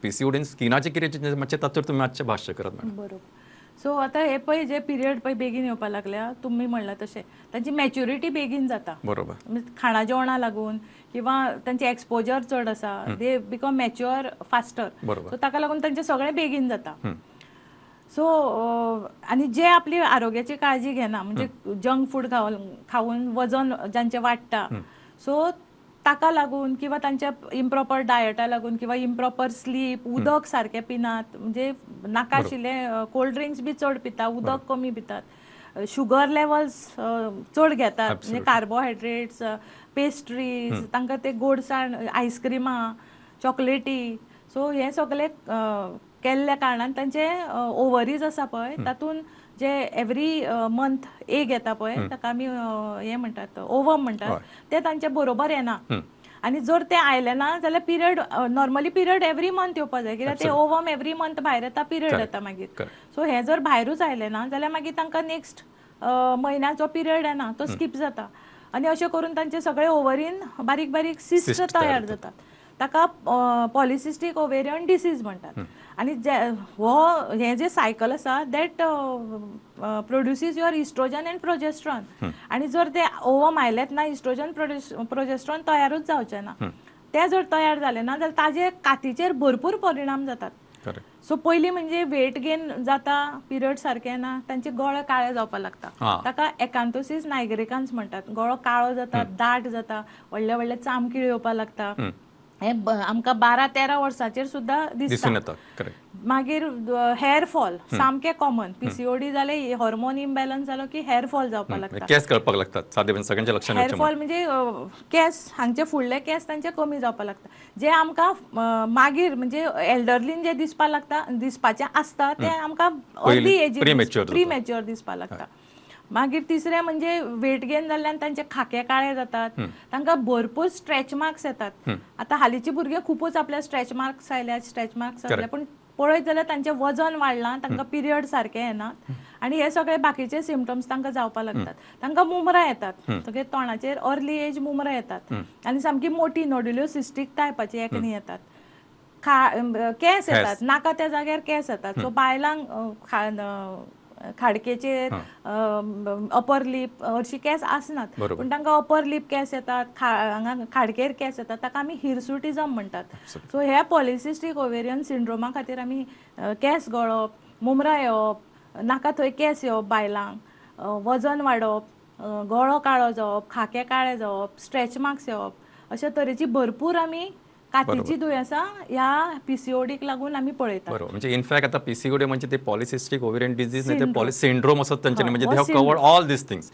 पीसीओडीन स्किनाचें कितें, मातशें तातूंत तुमी मातशें भाश्य करात मॅडम. बरोबर. सो आतां हे पळय, जे पिरियड पळय बेगीन येवपा लागल्या, तुमी म्हणलां तशें तांची मॅच्युरिटी बेगीन जाता. म्हणजे खाणा जेवणा लागून किंवा तांचे एक्सपोजर चड आसा, they become mature faster. So ताका लागून तांचें सगळें बेगीन जाता. सो आनी जे आपली आरोग्याची काळजी घेना, म्हणजे जंक फूड खावन खावन वजन जांचें वाडटा, सो ताका लागून किंवा तांच्या इम्प्रॉपर डायटा लागून किंवा इम्प्रॉपर स्लीप, उदक सारकें पिनात, म्हणजे नाका आशिल्ले कोल्ड ड्रिंक्स बी चड पिता, उदक कमी पितात, शुगर लेवल्स चड घेतात, म्हणजे कार्बोहायड्रेट्स, पेस्ट्रीज, तांकां ते गोडसाण, आयस्क्रिमां, चॉकलेटी, सो हें सगळें केल्ल्या कारणान तांचे ओवरीज आसा पळय, तातूंत जे एवरी मंथ एग येता पळय, ताका आमी हें म्हणटात, ओवम म्हणटात, ते तांचे बरोबर येना. आनी जर ते आयले ना जाल्यार period, normally period every month येवपा जाय, कित्याक ते ओवम एवरी मंथ भायर येता, पिरियड येता मागीर. सो हें जर भायरूच आयलें ना जाल्यार मागीर तांकां नेक्स्ट म्हयन्याचो पिरियड येना, तो स्कीप जाता आनी अशें करून तांचे सगळे ओवरीन बारीक बारीक सिस्ट Cyst तयार तयार जातात. ताका पॉलिसिस्टीक ओवेरियन डिसीज म्हणटात. आनी जे हो हें जे सायकल आसा, that produces your estrogen and progesterone. आनी जर ते ओवम आयलेच ना, इस्ट्रोजन प्रोजेस्ट्रॉन तयारूच जावचें ना. ते जर तयार जाले ना जाल्यार ताजे कातीचेर भरपूर परिणाम जातात. सो पयलीं म्हणजे वेट गेन जाता, पिरियड सारके ना, तांचे गळे काळे जावपाक लागता. ताका एकांतोसीस नायग्रिकान्स म्हणटात. गळो काळो जाता, दाट जाता, व्हडले व्हडले चामकीळ येवपाक लागता. हे आमकां 12-13 वर्सांचेर सुद्दां दिसता. दिसून येता, करेक्ट. मागीर हेअर फॉल सामकें कॉमन. पीसीओडी जाले, हॉर्मोन इम्बॅलन्स जालो की हेअर फॉल जावपाक लागता. केस गळपाक लागतात, सादें सगळ्यांच्या लक्षात हेअर येवचें. फॉल म्हणजे केस, हांगचे फुडले केस तांचे कमी जावपाक लागता, जे आमकां मागीर म्हणजे एल्डरलीन जे दिसपाक लागता, दिसपाचे आसता, ते आमकां अर्ली एजीर premature जाता. प्री मॅच्युअर दिसपाक लागता. मागीर तिसरें म्हणजे वेट गेन जाल्ल्यान तांचे खाके काळे जातात, तांकां भरपूर स्ट्रेच मार्क्स येतात. आतां हालींची भुरगीं खुबूच आपल्या स्ट्रेच मार्क्स आयल्या, स्ट्रेच मार्क्स आयल्या, पूण पळयत जाल्यार तांचें वजन वाडलां, तांकां पिरियड सारके येनात आनी हे सगळे बाकीचे सिमटम्स तांकां जावपाक लागतात. तांकां मुमरां येतात, सगळे तोंडाचेर अर्ली एज मुमरां येतात आनी सामकी मोटी नोड्युल्यो सिस्टीक टायपाची एकनी येतात. केंस येतात, नाका त्या जाग्यार केंस येतात. सो बायलांक खाडकेचेर, अपर लीप हरशीं केंस आसनात, पूण तांकां अपर लीप केंस येतात, हांगा खाडकेर केंस येतात, ताका आमी हिरसुटिजम म्हणटात. सो ह्या पॉलिसिस्टीक ओवेरियन सिंड्रोमा खातीर आमी केंस गळप, मुमरां येवप, नाका थंय केंस येवप बायलांक, वजन वाडप, गळो काळो जावप, खाके काळे जावप, स्ट्रेच मार्क्स येवप, अशा तरेची भरपूर आमी कातीची दुयेंसां ह्या पीसीओडीक लागून आमी पळयतात. बरोबर, म्हणजे इनफॅक्ट आता पीसीओडी म्हणजे ते पॉलिसिस्टिक ओव्हेरियन डिजीज नाही, ते Syndrome. Poly syndrome असत त्यांच्यानी, म्हणजे हो. They have covered all these things.